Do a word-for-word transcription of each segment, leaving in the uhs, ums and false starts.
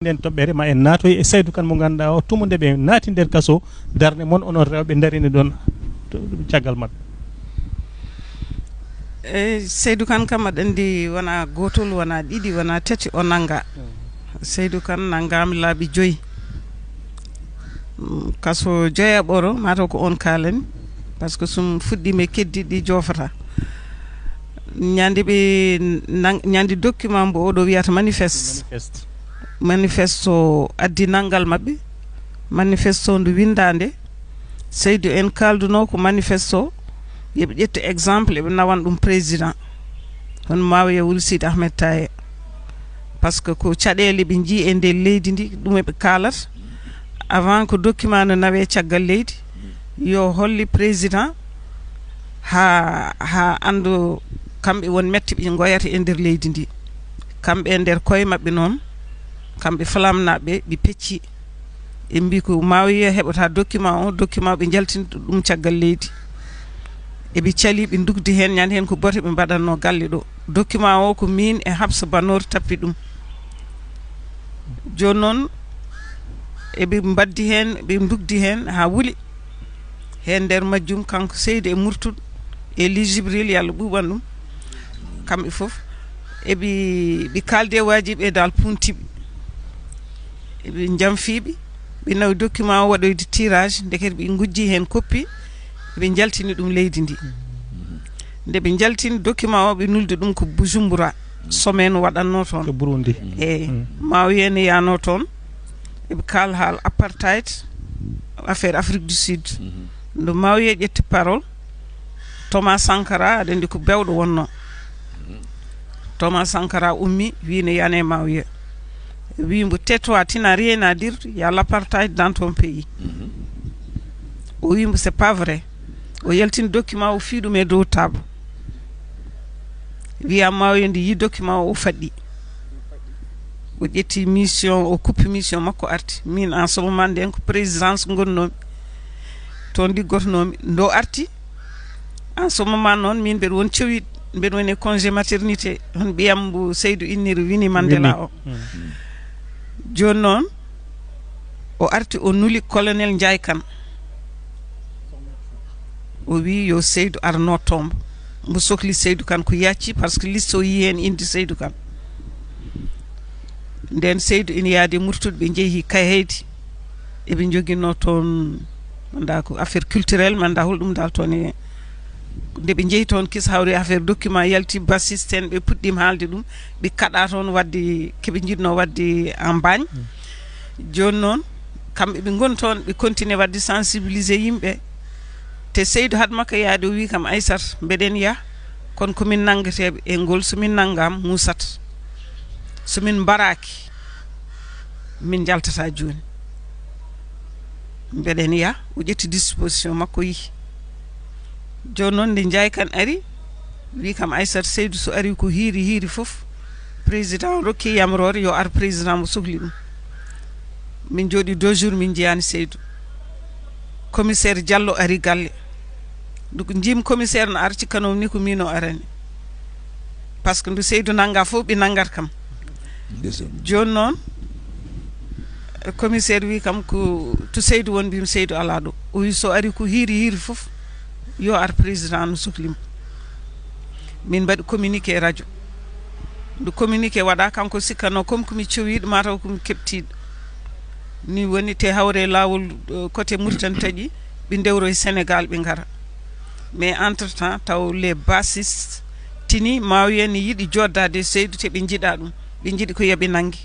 Nden toɓɓere ma en naatoy e Saydou Kane mo ngannduɗaa o, tuma nde ɓe naati nder kaso, darnde mon onon rewɓe ndarini ɗon to caggal maɓɓe. Eyyi, Saydou Kane kam aɗa anndi wona gootol, wona ɗiɗi, wona tati o nannga. Saydou Kane nanngaama laabi joyi. Mm, kaso joya ɓoro mataw ko on kaalani, par ce que sum fuɗɗiima e keddiiɗi ɗi joofata. Ñande ɓe nan- ñande document mbo oɗo wiyata manifeste. Manifesto addi nanngal maɓɓe. Manifesto ndu winndaande. Saydou en kaalduno ko manifesto, yoɓe ƴettu exemple eɓe nawan ɗum président, hono Mawiya Wul Sidi Ahmed Taye. Par ce que ko caɗeele ɓe njii e nder leydi ndi, ɗum eɓe kaalata. Avant ko document no nawe caggal leydi, yo holli président ha ha anndo kamɓe won mette ɓe ngoyata e nder leydi ndi. Kamɓe e nder koye maɓɓe noon, kamɓe flamnaɓe ɓe pecci, ɓe mbi ko Mawiya heɓata document o, document ɓe jaltini ɗum caggal leydi. Eɓe cali, ɓe ndugdi heen, ñande heen ko bote ɓe mbaɗatno galle ɗo. Document o ko min e Habsa Banor tappi ɗum. Jooni noon eɓe mbaddi heen, ɓe ndugdi heen haa wuli. Heen nder majjum kanko Seydi e Murtuɗo e Li Jibril, yo Allah ɓuuɓan ɗum, kamɓe fof eɓe ɓe kaaldi e waajiɓe e dal puntiɓe. Eɓe njamfiiɓe, ɓe nawi document o waɗoyde tirage, ndekete ɓe ngujji heen koppi, ɓe njaltini ɗum leydi ndi. Nde ɓe njaltini document o, ɓe nuldi ɗum ko Bujumbura, sommet no waɗatno toon. Ko Burundi. Eyi, Mawiya ne yaano toon, eɓe kaal haal apartheid, affaire Afrique du Sud. Nde Mawiya ƴetti parole, Thomas Sankara, aɗa anndi ko bewɗo wonno. Thomas Sankara ummi, wi ne yane Mawiya. Wi mbo, tais-toi, tu n'as rien à dire, il y a l'apartheid dans ton pays. O wi mbo, c'est pas vrai. O yaltini document o, fii ɗum e dow table. Wiya Mawiya nde yi document o, o faɗɗi. O ƴetti mission, o kuppi mission makko, arti. Min en ce moment nden ko présidence ngonnomi. Toon liggotonomi. Ndo arti, en ce moment noon min mbeɗa won cewit, mbeɗa woni e congé maternité. Hono ɓiyam mbo Seydou inniri, Winnie Mandela o. Jooni noon o arti, o nuli colonel Ndiaye Kane. O wi yo Seydou ar notto mbo. Mbo sokli Seydou Kane ko yacci, par ce que liste o yi heen indi Seydou Kane. Nden Seydou ina yaadi e Murtuɗo, ɓe njehi Kayhaydi. Eɓe njoginno toon, manda ko affaire culturelle, manda holɗum dal toon e. Nde ɓe njehi toon, kis hawri affaire document yalti, bassiste en, ɓe puɗɗima haalde ɗum. Ɓe kaɗa toon wadde, keɓe njiɗno wadde en bagne. Jooni noon, kamɓe ɓe ngoni toon, ɓe continue wadde sensibiliser yimɓe. Te Seydou had makko yaade, o wi kam, Aysata, mbeɗen yah, kono ko min nanngeteeɓe e ngol, so min nanngaama, muusat. So min mbaraaki, min njaltata jooni. Mbeɗen yah, o ƴetti disposition makko, yihi. Jooni noon, nde Ndiaye Kane ari, wi kam, Aysata, Seydou so ari ko hiiri hiiri fof, président rokki yamroore yo ar, président mo sokli ɗum. Min jooɗi deux jours, min njiyaani Seydou. Commissaire Diallo ari galle. Ndu ko njiimi commissaire no ar, cikkanoomi ni ko miin o arani. Par ce que ndu Seydou nannga fof, ɓe nanngat kam. Jooni noon, commissaire wi kam ko to Seydou woni, mbimi Seydou alaa ɗo. O wi so ari ko hiiri hiiri fof, yo ar, président no sokli mo. Min mbaɗi communiqué radio. Ndu communiqué waɗa, kanko sikkanno comme ko mi cowiiɗo, mataw ko mi keɓtiiɗo. Ni woni te hawre laawol, eh, côté Mauritanie taƴi, ɓe ndewro e Sénégal, ɓe ngara. Mais entre temps, taw les bassistes tini Mawiya ne yiɗi joddade e Seydou, te ɓe njiɗa ɗum. Ɓe njiɗi ko yoɓe nannge.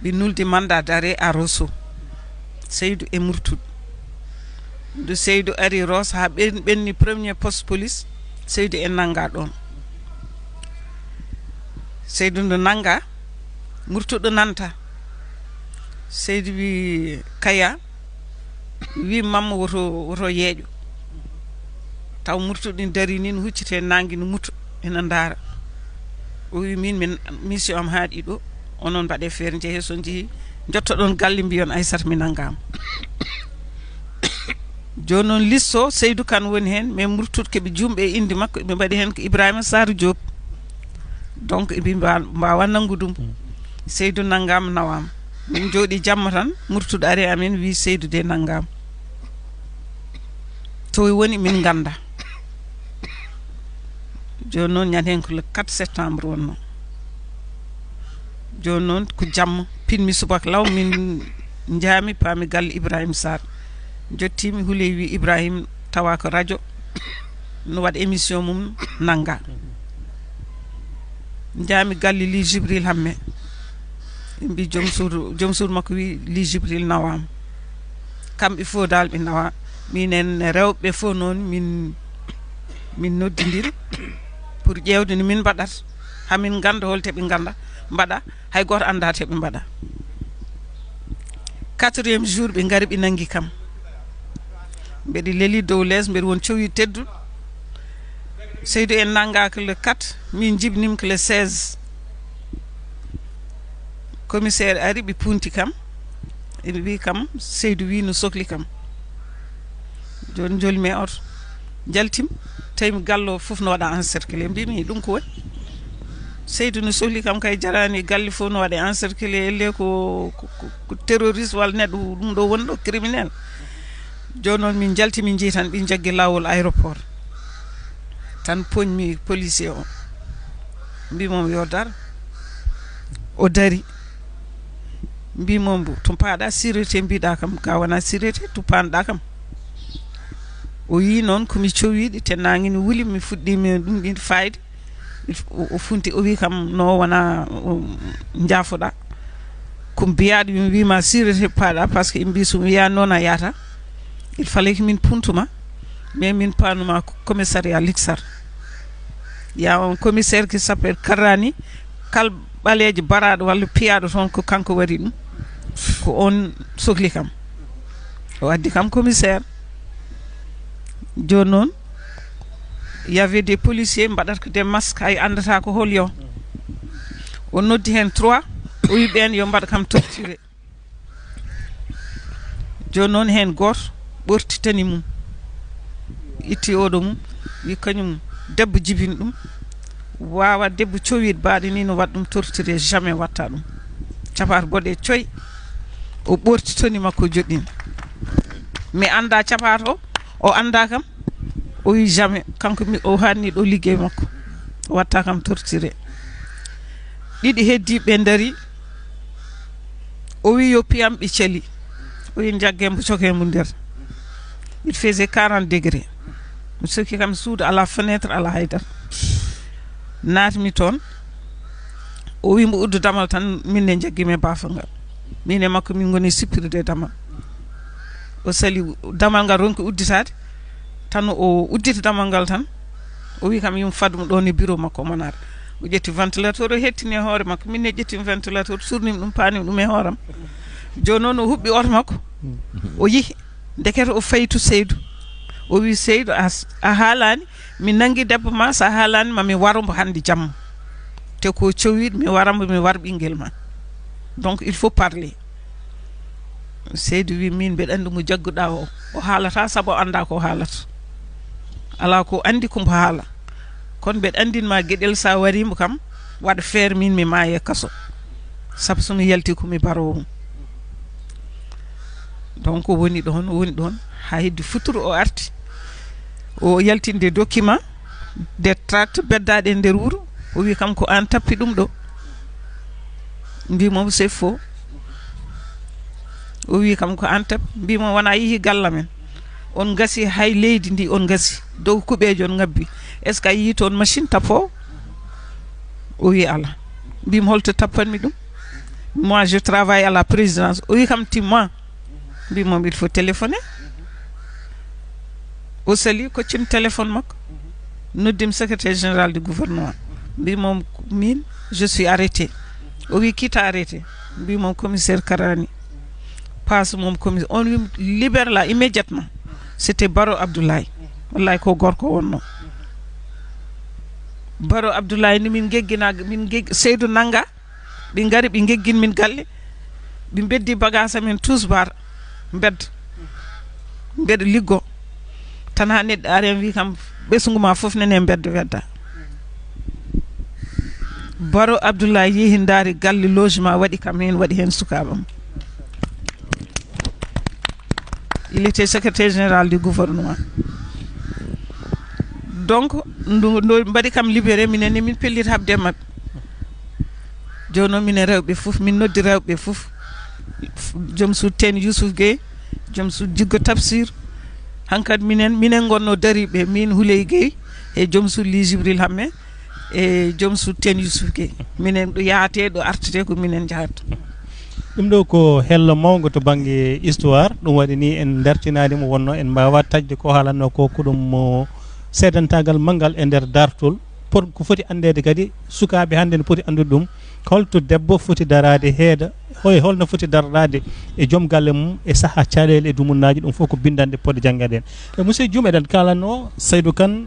Ɓe nuldi mandat d'arrêt à Rosso. Seydou e Murtuɗo. Ndu Seydou ari Rosso, haa ɓen-, ɓenni premier poste police, Seydou en nannga ɗoon. Seydou ndu nannga, Murtuɗo nanta. Seydou wi Kaya, wi Mamma woto, woto yeeƴo. Taw Murtuɗo ina dari ni, no hucciti e naange, no muto, ina ndaara. O wi, min, min, mission am haaɗi ɗo, onon mbaɗe feere, njehee, so njehii, njottoɗon galle, mbiyon Aysata mi nanngaama. Jooni noon, liste o, Seydou Kane woni heen, mais Murtuɗo keɓe juumɓe e innde makko, ɓe mbaɗi heen ko Ibrahima Sarr Diop. Donc, eɓe mba-, mbaawa nanngude ɗum. Seydou nanngam, nawam. Min jooɗi jamma tan, Murtuɗo ari amin, wi Seydou de nanngam. To woni min ngannda. Jooni noon, ñande heen ko le quatre septembre wonno. Jooni noon, ko jamma, pinmi subaka law, min njaami, paami galle Ibrahima Sarr. Jottimi, huley wi Ibrahima tawa ko radio, no waɗa émission mum, nannga. Njaami galle li Jibril Hamme. Ɓe mbi joom suudu, joom suudu makko wi li Jibril nawam. Kamɓe fof dal ɓe nawa. Minen rewɓe fof noon min, min noddidiri pour ƴeewde no min mbaɗata. Hamin ngannda holte ɓe ngannda mbaɗa. Hay gooto annda te ɓe mbaɗa. Quatrième jour, ɓe ngari, ɓe nanngi kam. Mbeɗe leli dow les, mbeɗe won cowi tedduɗo. Seydou en nannga ko le quatre, min jibinima ko le seize. Commissaire ari, ɓe punti kam. Ene wi kam, Seydou wi no sokli kam. Jooni njolmi e oto, njaltimi, tawimi gallo fof no waɗa encerclé. Mbimi, ɗum ko woni? Seydou no sokli kam, kay jarani galle fof no waɗa encerclé, elle ko, ko, ko, ko terroriste walla neɗɗo ɗum ɗo woni ɗo, criminel. Jooni noon min njalti, min njehi tan, ɓe njaggi laawol aéroport. Tan poñmi policier o, mbimomi yo dar. O dari. Mbimomi, to paaɗa sûreté, mbiɗa kam, ka wona sûreté, to panɗa kam. O yi noon ko mi cowiɗi, te nangi ne wuli, mi fuɗɗimi ɗum ɗin fayde. Il f-, o, o funti, o wi kam, no wona, o, njaafoɗa. Ko mbiyaɗo, mi wima sûreté paaɗa, parce que ɓe mbi so mi wiya noon a yahata. Il fallait que min puntuma, mais min panuma ko commissariat Lixar. Il y a un commissaire qui s'appelle Karrani, kal ɓaleejo baraɗo walla piyaɗo toon, ko kanko waɗi ɗum. Ko on sokli kam. O addi kam commissaire. Jooni noon, il y avait des policiers mbaɗata ko des masques, hay anndata ko hol yo. O noddi heen trois, o wi ɓeen yo mbaɗ kam torturé. Jooni noon, heen gooto ɓorti tenue mum, itti oɗo mum, wi kañum debbo jibini ɗum, wawa debbo cowiɗo baaɗo ni no waɗa ɗum torturé, jamais watta ɗum. Capato boɗe coy, o ɓorti tenue makko, o joɗɗini. Mi annda capato o, o annda kam. O wi jamais, kanko mi, o hanni ɗo liggey makko, o watta kam torturé. Ɗiɗi heddi ɓe dari, o wi yo piyam, ɓe cali. O wi jagge mbo, coke mbo nder. Il faisait quarante degrés. Mi sokki kam suudu, ala fenêtre, ala haydara. Naatmi toon. O wi mbo uddu damal tan, min ne jaggi mi baafa ngal. Min e makko min ngoni sippirde damal. O sali damal ngal, ronki udditaade. Tan o udditi damal ngal tan. O wi kam yum fadum ɗo ni bureau makko, omo naata. O ƴetti ventilateur, o hettini e hoore makko. Min ne ƴettimi ventilateur, surnim ɗum, panim ɗum e hooram. Jooni noon o huɓɓi oto makko. O yihi. Ndekete o fayi to Seydou. O wi, "Seydou, a s-, a haalani, mi nangi debbo ma, so a haalani ma mi waro mbo hannde jamma. Te ko cowiɗo, mi wara mbo, mi war ɓinngel ma. Donc, il faut parler." Seydou wi, "Min mbeɗa anndi mo jagguɗa o, o haalata sabu o annda ko haalata. Ala ko anndi ko mbo haala. Kono mbeɗa anndin ma geɗel, sa wari mbo kam, waɗa feere min mi maaya e kaso. Sabu so mi yalti ko mi barowo mo." Donc o woni ɗon, o woni ɗon, haa heddi futuro o arti. O yaltinde document, des tracts beddaɗe e nder wuro. O wi kam, "Ko an tappi ɗum ɗo?" Mbimo, "C'est faux." O wi kam, "Ko an tappi." Mbimo, "Wona yihi gallamen, on ngasi hay leydi ndi, on ngasi dow kuɓeejo, on ngabbi. Est ce que a yii toon machine tappoowo?" O wi, "Ala." Mbimo, "Holto tappanmi ɗum? Moi, je travaille à la présidence." O wi kam, "Timma." Mbimo, "Il faut téléphoner." O sali, koccim téléphone makko. Noddim secrétaire général du gouvernement. Mbimo, "Min, je suis arrêté." O wi, "Qui t'a arrêté?" Mbimo, "Commissaire Karani." Passe mum commissaire. On wi, "Libère là immédiatement." C'était Baro Abdoulaye. Wallahi ko gorko wonno. Baro Abdoulaye ni min geggina, min gegg-, Seydou nanga. Ɓe ngari, ɓe ngeggin min galle. Ɓe beddi bagage amen tous bar. Mbedda. Mbeɗa liggo. Tan haa neɗɗo ari, en wi kam, "Ɓesngu ma fof nene mbedda, wedda." Baro Abdoulaye yehi ndaari galle logement, waɗi kam heen, waɗi heen sukaaɓe mum. Il était secrétaire général du gouvernement. Donc ndu ndu mbaɗi kam libéré, minen ne min pellit haɓde e maɓɓe. Jooni noon minen rewɓe fof, min noddi rewɓe fof, joom suudu Teen Youssouf Gueye, joom suudu Jiggo Tafsir. Hankadi minen, minen ngonno dariiɓe, min Houleye Gueye e joom suudu Ly Jibril Hamme e joom suudu Teen Youssouf Gueye. Minen ɗo yahatee, ɗo artetee ko minen njahata. Ɗum ɗo ko hello mawngo to bannge histoire. Ɗum waɗi ni en dartinaali mo, wonno en mbaawa taƴde ko haalanno ko, ko ɗum mo seedantaagal manngal e nder dartol. Por ko foti anndeede kadi, sukaaɓe hannde no poti anndude ɗum, holto debbo foti daraade heeda, hoy holno foti dardaade e joom galle mum e saha caɗeele e dumunnaaji. Ɗum fof ko binndanɗe poɗɗe janngeede en. E monsieur Dioum, eɗen kaalanno Saydou Kane.